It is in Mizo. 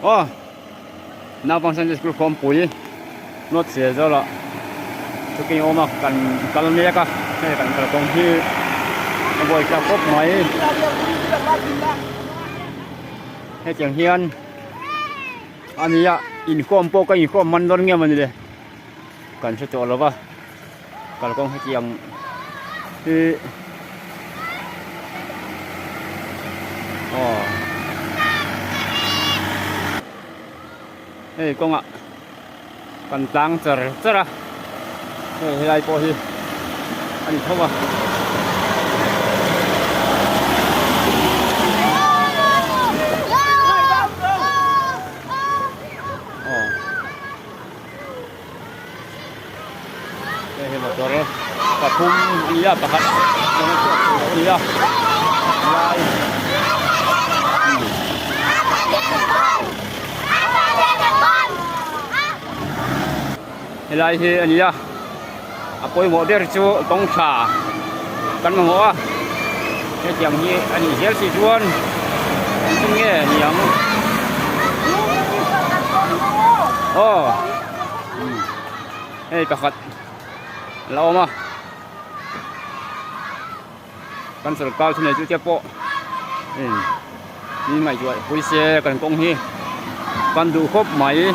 Aw naupang Sunday school khawmpui nawt zel zawk lah chutiang awm a kan kal mek a hei kan kalkawng hi a buai thlak khawp mai hetiang hian a nia inkhawm pawh ka inkhawm man dawn nge mawni le kan hre tawh lo va kalkawng hetiang hi aw hei kawngah kan tlang char char a hei helai pawh hi a ni tho a. Aw hei hi motor pathum a ni a pakhat a ni a lai helai hi a ni a a pawimawh ber chu kawng tha kan mamawh a hetiang hi a nih zel si chuan engtin nge ni ang aw hei pakhat a la awm a kan sorkar chu nei chu te pawh in ngaihtuah pui se kan kawng hi kan duh khawp mai.